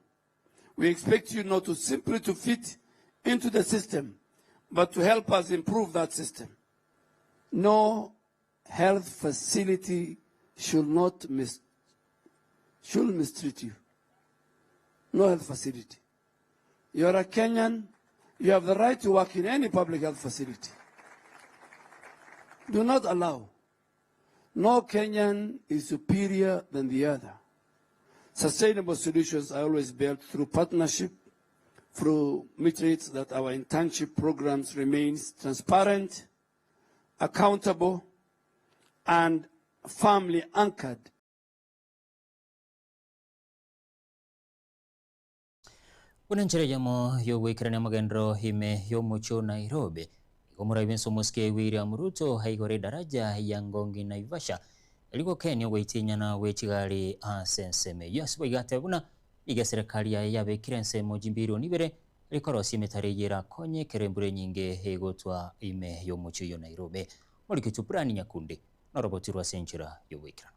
We expect you not to simply to fit into the system, but to help us improve that system. No health facility should not should mistreat you. No health facility. You are a Kenyan, you have the right to work in any public health facility. Do not allow. No Kenyan is superior than the other. Sustainable solutions are always built through partnership, through metrics that our internship programs remains transparent, accountable, and firmly anchored. Buna enchera eyemo yogoikerania amagenderero ime y'omochie o Nairobi. Igo omorai bw'ense omosike William Ruto aigore edaraja ya Ngongi Naivasha erio gokenia ogoitinyana gwe chigari ase ensemo eyio. Ase boigo atebe buna nigo eserekari yaye yabekire ensemo chimbilioni ibere rikorosia emetaro eyio erakonye ekero embura enyinge egotwa ime y'omochie oyio Nairobi. Morikitwe Brian Nyakundi norobotirwe ase enchera y'ogoikeranu.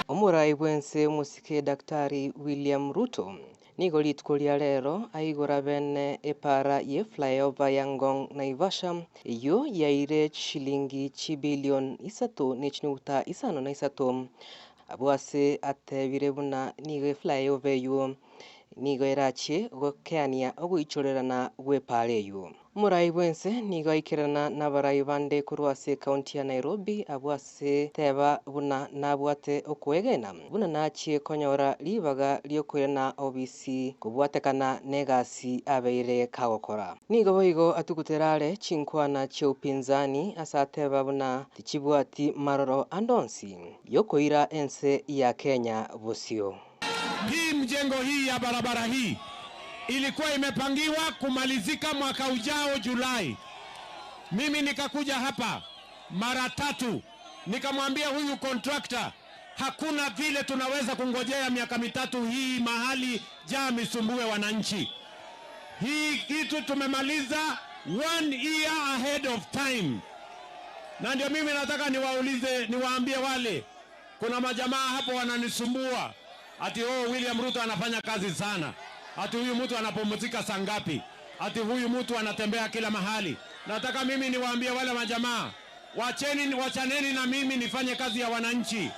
Omorai bw'ense omosike Daktari William Ruto nigo rituko ria rero aigora bene epaara ye flyover ya Ngong Naivasha eyio yaire chishilingi chibilion isato ne chinuguta isano na isato. Abwo ase atebire buna nigo eflyover eyio Nigo erachie gokeania ogoichorerana gw'epaara eyio. Omorai bw'ense nigo aikerana nabarai bande korwa ase ekaunti ya Nairobi abwo ase teba buna nabwate okwegena buna nachie konyora ribaga riokoirana obisi kobwatekana negasi abeire kagokora. Nigo boigo atugutera are chinkwana chia upinzani ase ateba buna tichibwati maroro ande onsi yokoira ense ya Kenya bosio. Hii mjengo hii ya barabara hii ilikuwa imepangiwa kumalizika mwaka ujao Julai. Mimi nikakuja hapa mara tatu nikamwambia huyu contractor, hakuna vile tunaweza kungojea miaka mitatu hii mahali jam isumbue wananchi. Hii kitu tumemaliza one year ahead of time, na ndio mimi nataka niwaulize, niwaambie wale, kuna majamaa hapo wananisumbua ati oh, William Ruto anafanya kazi sana, ati huyu mtu anapumzika saa ngapi, ati huyu mtu anatembea kila mahali. Nataka mimi niwaambie wale majamaa, wacheni, wachaneni na mimi nifanye kazi ya wananchi.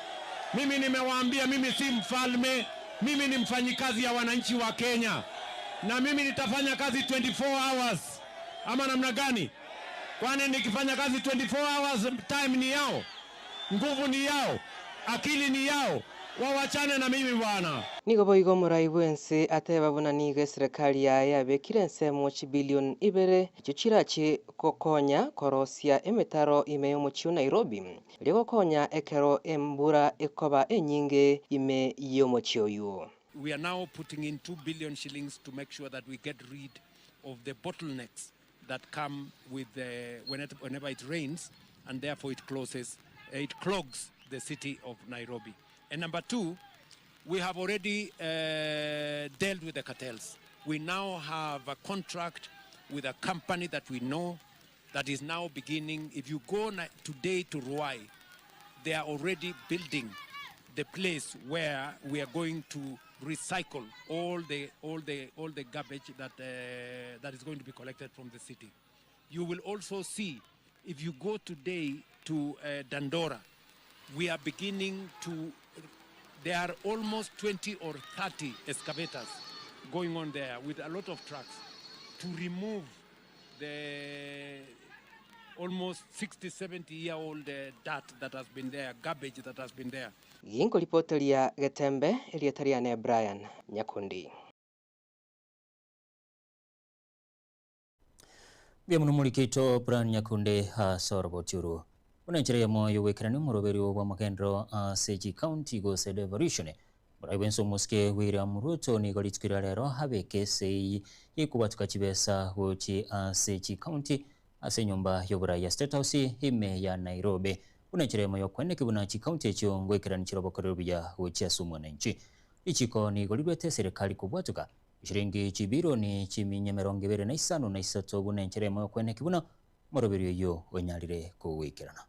Mimi nimewaambia, mimi si mfalme, mimi ni mfanyikazi ya wananchi wa Kenya, na mimi nitafanya kazi 24 hours ama namna gani? Kwani nikifanya kazi 24 hours, time ni yao, nguvu ni yao, akili ni yao. Wawachane na mimi bwana. Nigo boigo omorai bw'ense ateba buna nigo eserekari yaye yabekire ensemo chibilion ibere echio chirache gokonya korosia emetaro ime y'omochie o Nairobi erio gokonya ekero embura ekoba enyinge ime y'omochie oyio. We are now putting in 2 billion shillings to make sure that we get rid of the bottlenecks that come with the, whenever it rains, and therefore it closes, it clogs the city of Nairobi. And number two, we have already dealt with the cartels. We now have a contract with a company that we know that is now beginning. If you go today to Ruai, they are already building the place where we are going to recycle all the garbage that is going to be collected from the city. You will also see, if you go today to Dandora, we are beginning to, there are almost 20 or 30 excavators going on there with a lot of trucks to remove the almost 60, 70 year old dirt that has been there, garbage that has been there. Ginkoripoteria Getembe erieta riane Brian Nyakundi. Bia muno murikito Brian Nyakundi asoroboturu. Buna enchera ya moyo wekerani omoroberi bwa magendero ase county gose devolution. Murai bwense omosike William Ruto nigo rituko ria rero abeke esei yekobwatuka chibesa gochi ase chikaunti ase enyomba y'oborai ya State House ime ya Nairobi. Buna enchera ya moyo kweneki buna chikaunti echio ngoekerani chirobokorero buya gochi ase omwananchi. Richiko nigo rirwete serikali kobwatuka shilingi chibilioni chiminya mirongo ibere na isano na isato buna enchera ya moyo kweneki buna moroberi oyo onyarire kogwekerana.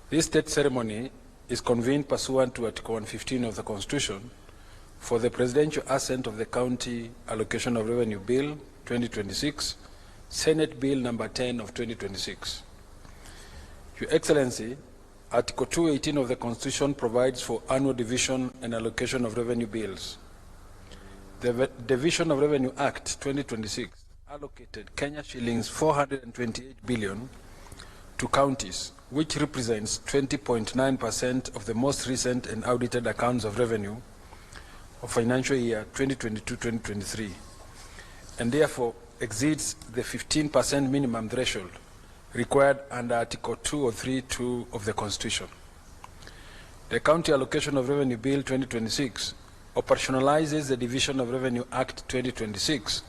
This state ceremony is convened pursuant to Article 115 of the Constitution for the presidential assent of the County Allocation of Revenue Bill 2026, Senate Bill number 10 of 2026. Your Excellency, Article 218 of the Constitution provides for annual division and allocation of revenue bills. The Division of Revenue Act 2026 allocated Kenya shillings 428 billion to counties, which represents 20.9% of the most recent and audited accounts of revenue of financial year 2022-2023, and therefore exceeds the 15% minimum threshold required under Article 203(2) of the Constitution. The County Allocation of Revenue Bill 2026 operationalizes the Division of Revenue Act 2026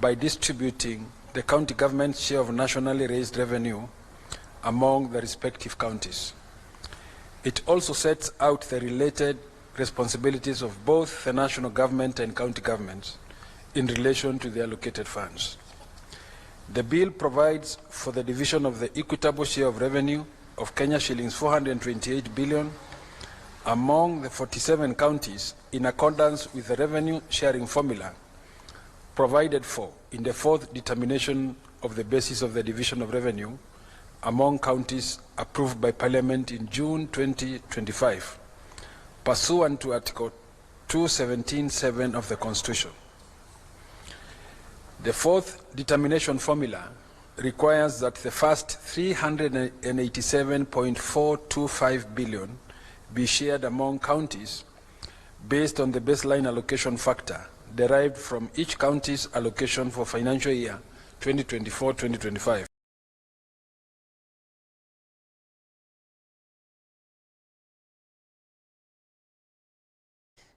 by distributing the county government's share of nationally raised revenue among the respective counties. It also sets out the related responsibilities of both the national government and county governments in relation to the allocated funds. The bill provides for the division of the equitable share of revenue of Kenya shillings 428 billion among the 47 counties in accordance with the revenue sharing formula provided for in the fourth determination of the basis of the division of revenue among counties approved by Parliament in June 2025, pursuant to Article 217.7 of the Constitution. The fourth determination formula requires that the first 387.425 billion be shared among counties based on the baseline allocation factor derived from each county's allocation for financial year 2024-2025.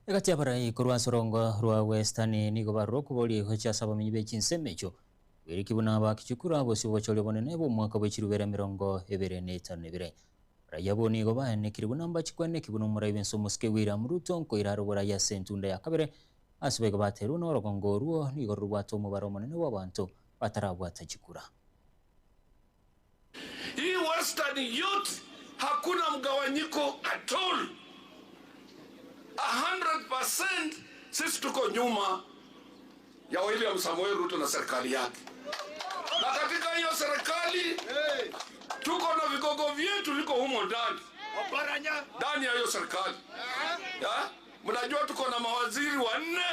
Egati y'abarai korwa ase orongo rwa Western nigo barure okoboria gochia ase abamenyi be chinsemo echio, bweriki buna bakichukura bosio obochori obonene bw'omwaka bwe chirubere 25. Abarai abwo nigo baenekire buna mbachikweneki buna omorai bw'ense omosike William Ruto nkoira are oborai ase entunda ya kabere ase boigo baterwe na orogongo orwo nigo rorobwate omobaro omonene bw'abanto batarabwata chikura. Hii Western yote hakuna mgawanyiko at all. 100% sisi tuko nyuma ya William Samoei Ruto na serikali yake, na katika hiyo serikali tuko na vigogo vyetu viko humo ndani ndani ya hiyo serikali ya? Mnajua tuko na mawaziri wanne,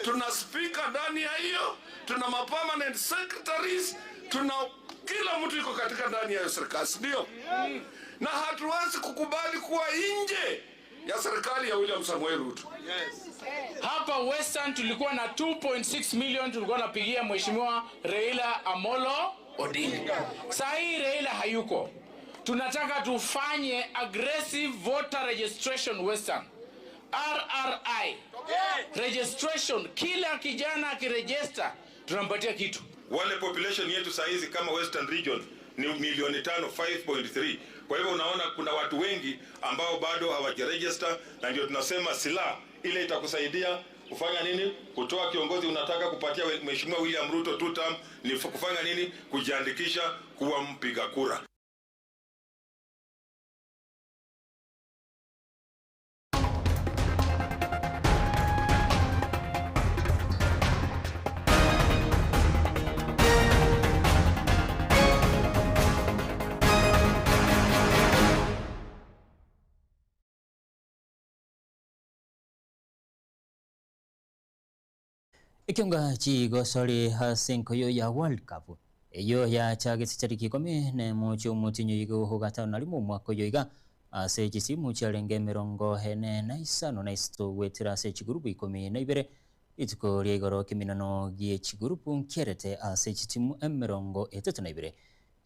tuna spika ndani ya hiyo, tuna ma permanent secretaries, tuna kila mtu yuko katika ndani ya hiyo serikali, si ndio? Na hatuwezi kukubali kuwa nje ya serikali ya William Samoei Ruto. Hapa Western tulikuwa na 2.6 million tulikuwa napigia Mheshimiwa Raila Amolo Odinga. Saa hii Raila hayuko. Tunataka tufanye aggressive voter registration Western. RRI. Registration, kila kijana akirejesta tunampatia kitu. Wale population yetu saa hizi kama Western Region ni milioni 5, 5.3. Kwa hivyo unaona kuna watu wengi ambao bado hawajaregister, na ndio tunasema silaha ile itakusaidia kufanya nini? Kutoa kiongozi unataka kupatia Mheshimiwa William Ruto two term, ni kufanya nini? Kujiandikisha kuwa mpiga kura. Ekionga chigosori ase enkoyo ya World Cup eyio yachagete chitariki ikomi na emo chi'omotienyi oyo iga gatano na rimo omwaka oyo iga ase chisimu chiarenge emerongo ene na isano na isato goetera ase chigurupu ikomi na ibere rituko ria igoro ekeminano gie chigurupu nkierete ase chitimu emerongo etato na ibere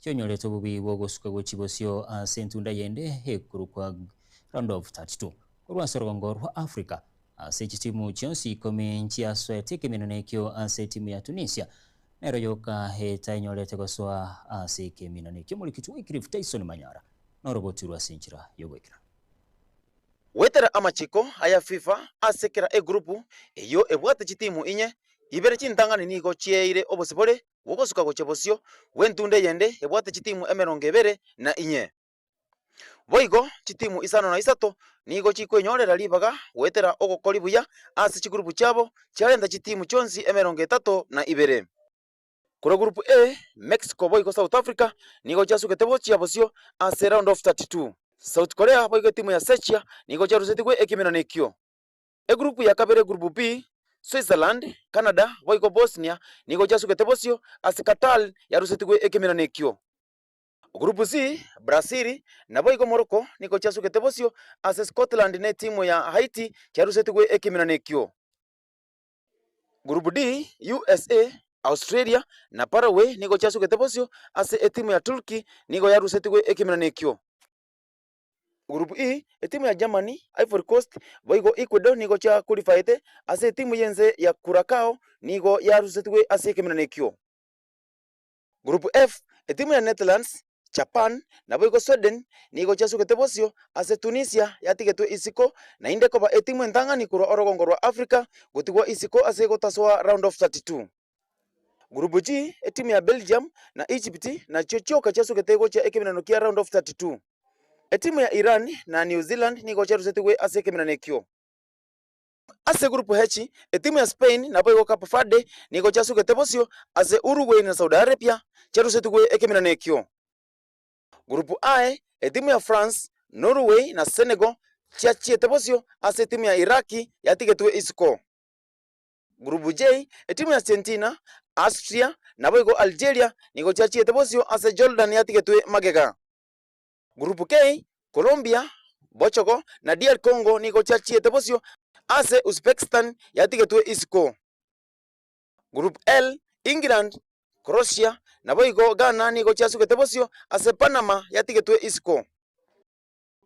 chionyorete obobi bwa ogosuka gochi bosio ase entunda yende ekorokwa round of 32 korwa ase orogongo rwa Africa ase chitimu chionsi ikomi nchiasoete ekeminano ekio ase etimu ya Tunisia nero yoka etainyorete gosoa ase ekeminano ekio omorikiti Wycliffe Tyson Manyara norogotirwe ase enchera yogoikera. Goetera amachiko aya FIFA ase kera egurupu eyio ebwate chitimu inye, ibere chintang'ani nigo chieire obosibore bw'ogosuka gochia bosio bw'entunda eyende ebwate chitimu 24. Boigo chitimu isano na isato nigo chikwenyorera ribaga goetera ogokori buya ase chigurupu chiabo chiarenta chitimu chionsi 32. Korwa Group A, Mexico boigo South Africa nigo chiasugete gochia bosio ase round of 32. South Korea boigo etimu ya Czechia nigo chiarusetigwe ekeminano ekio. Egroup ya kabere Group B, Switzerland, Canada boigo Bosnia nigo chiasugete bosio ase Qatar yarusetigwe ekeminano ekio. Group C, Brazil naboigo Morocco nigo chiasugete bosio ase Scotland na etimu ya Haiti chiarusetigwe ekeminano ekio. Group D, USA, Australia na Paraguay nigo chiasugete bosio ase etimu ya Turkey nigo yarusetigwe ekeminano ekio. Group E, etimu ya Germany, Ivory Coast boigo Ecuador nigo chiakwalifaete ase etimu y'ense ya Curacao nigo yarusetigwe ase ekemenano ekio. Group F, etimu ya Netherlands, Japan naboigo Sweden nigo chiasugete bosio ase Tunisia yatigetwe isiko naende koba etimu entang'ani korwa orogongo rwa Africa gotigwa isiko ase gotasoa round of 32. Group G, etimu ya Belgium na Egypt nachio chioka chiasugete gochia ekemenano kia round of 32. Etimu ya Iran na New Zealand nigo chiarusetigwe ase ekemenano ekio. Ase Group H, etimu ya Spain naboigo Cape Verde nigo chiasugete bosio ase Uruguay na Saudi Arabia chiarusetigwe ekemenano ekio. Group A, etimu ya France, Norway na Senegal chiachiete bosio ase etimu ya Iraq yatigetwe isiko. Group J, etimu ya Argentina, Austria naboigo Algeria nigo chiachiete bosio ase Jordan yatigetwe magega. Group K, Colombia, Portugal na DR Congo nigo chiachiete bosio ase Uzbekistan yatigetwe isiko. Group L, England, Croatia naboigo Ghana nigo chiasugete bosio ase Panama yatigetwe isiko.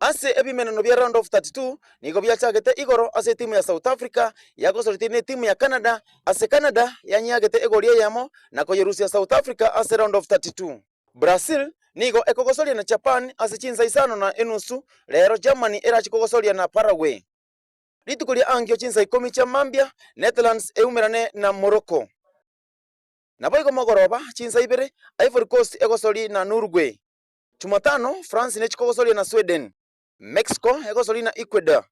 Ase ebimeneno bia round of 32 nigo biachagete igoro ase etimu ya South Africa yagosoretie netimu ya Canada ase Canada yanyiagete egori eyemo na koyerusia South Africa ase round of 32. Brazil nigo ekogosoria na Japan ase chinsa isano na enusu rero Germany erache kogosoria na Paraguay. Rituko ria ankio chinsa ikomi chia mambia Netherlands eumerane na Morocco. Naboigo mogoroba chinsa ibere Ivory Coast egosori na Uruguay. Jumatano France nechi kogosoria na Sweden. Mexico egosori na Ecuador.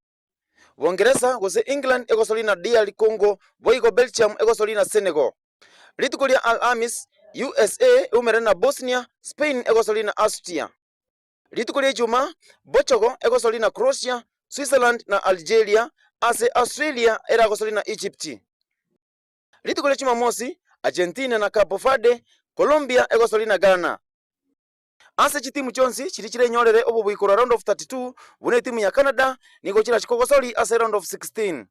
Bongeresa gose England egosori na DR Congo boigo Belgium egosori na Senegal. Rituko ria Alhamis, USA eumerane na Bosnia, Spain egosori na Austria. Rituko ria Ijumaa, Portugal egosori na Croatia, Switzerland na Algeria, ase Australia eragosori na Egypt. Rituko ria Jumamosi, Argentina na Cabo Verde, Colombia egosori na Ghana. Ase chitimu chionsi chiria chirenyorere obobui korwa round of 32 buna etimu ya Canada nigo chirache kogosori ase round of 16.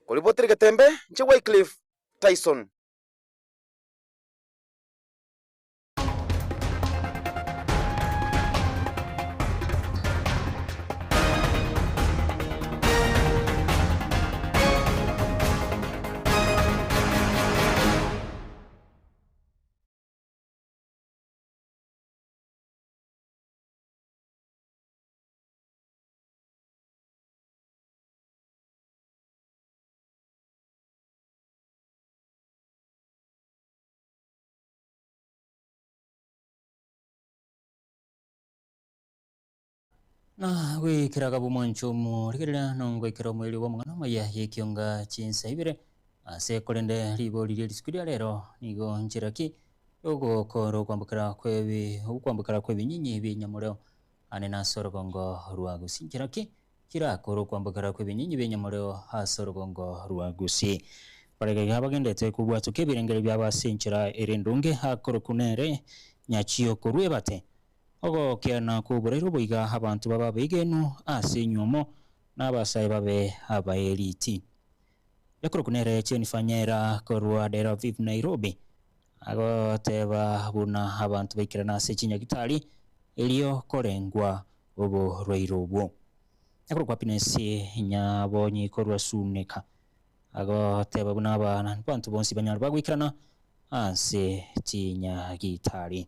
Koribotera egetembe nche Wycliffe Tyson. Na gwikeraga bw'omwancho omorigereria nongoikera omoerio bw'amang'ana amaya y'ekionga chinsa ibere ase korende ribori rie risuku ria rero nigo nchera ki yogokora okwambokera kwebi okwambokera kw'ebinyinyi bi'enyamoreo ane nase orogongo rwa Gusii nchera ki chirakore okwambokera kw'ebinyinyi bi'enyamoreo ase orogongo rwa Gusii. Barega iga bagendete kobwatoka ebirengererio biabo ase enchera ere endonge akorokwa nere Nyachio korwa Ebate. Ogokiana kw'oborairo boiga abanto babe abaigenu ase enywomo, na abasae babe abaeriti. Yakorokwa nere Jennifer Nyaira korwa Deraviv Nairobi, agoteba buna abanto baikerana ase chinyagitari erio korengwa oborwaire obwo. Yakorokwa Happiness Nyabonyi korwa Suneka, agoteba buna abanto bonsi banyare bagoikerana ase chinyagitari.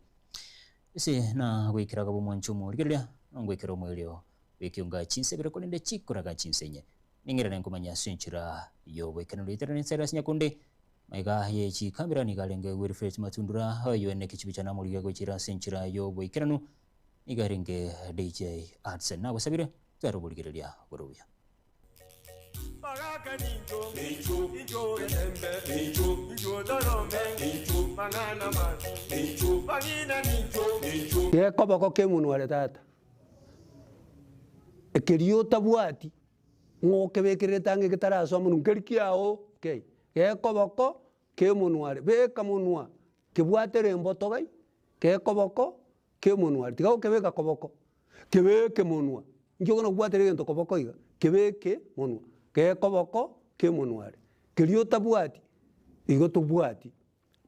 Ase na goikeraga bw'omwancho omorigereria, na ngoikera omoerio bw'ekeonga chinsebere korende chikoraga chinsenye. Ning'irane nkomanya ase enchera y'oboikeranu rietera nensera ase nyakonde. Magega ye chikamera nigo arenge Wilfred Matundura oyio ene ekechibicha namorigia gochira ase enchera y'oboikeranu nigo arenge DJ Hudson. Nagosabire tware oborigereria bore obuya. Gekoboko kemonwa are tata, ekeria otabwati ng'a okebekererete ang'e getarasoa monwe nkeri kiago kei, gekoboko kemonwa are, beka monwa kebwatere emboto gai, gekoboko kemonwa are, tiga gokebeka koboko, kebeke monwa, inki okona kobwatera egento koboko iga, kebeke monwa, gekoboko kemonwa are, keria otabwati, igo tobwati.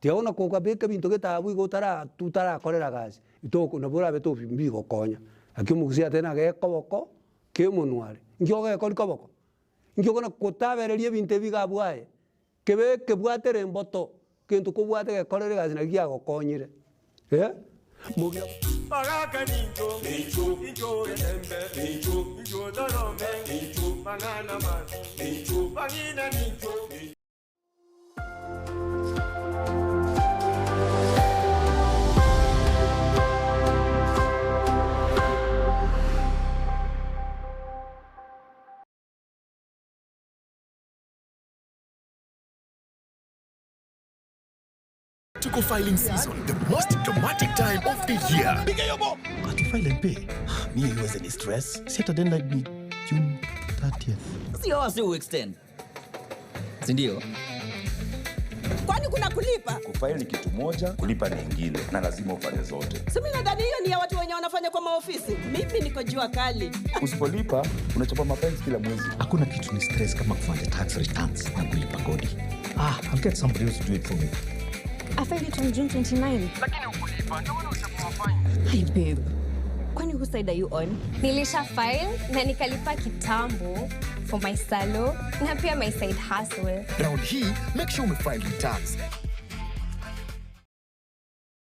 Tiga bono kobeka ebinto gete abwo igo otara otarakorera gasi, itoko nabo orabe tobi mbigokonya. Naki omogusii atebire ng'a gekoboko kemonwa are, inki ogekori koboko? Inki okona kotabereria ebinto ebi iga abwo aye, kebe kebwatere emboto, gento kobwate gekorere egasi naki giagokonyire eh, mogira. Bagaka nincho, incho getembe, incho torome, mang'ana mabi, bang'ina nincho. Tuko filing season, the most dramatic time of the year. Piga hiyo bo. Ati file and pay. Mi iweze ni stress. Si hata deadline ni June 30th. Sio wasi uextend. Si ndio? Kwani kuna kulipa? Kufaili ni kitu moja, kulipa ni ingine, na lazima ufanye zote. Si mimi nadhani hiyo ni ya watu wenye wanafanya kwa maofisi. Mimi niko jua kali. Usipolipa unachapa mapenzi kila mwezi. Hakuna kitu ni stress kama kufanya tax returns na kulipa kodi. Ah, I'll get somebody else to do it for me. I filed it on June 29. Lakini ukulipa, ndio maana uchapa mafaini. Hi babe. Kwani whose side are you on? Nilisha file na nikalipa kitambo for my salo na pia my side hustle. Round hii, make sure umefile returns.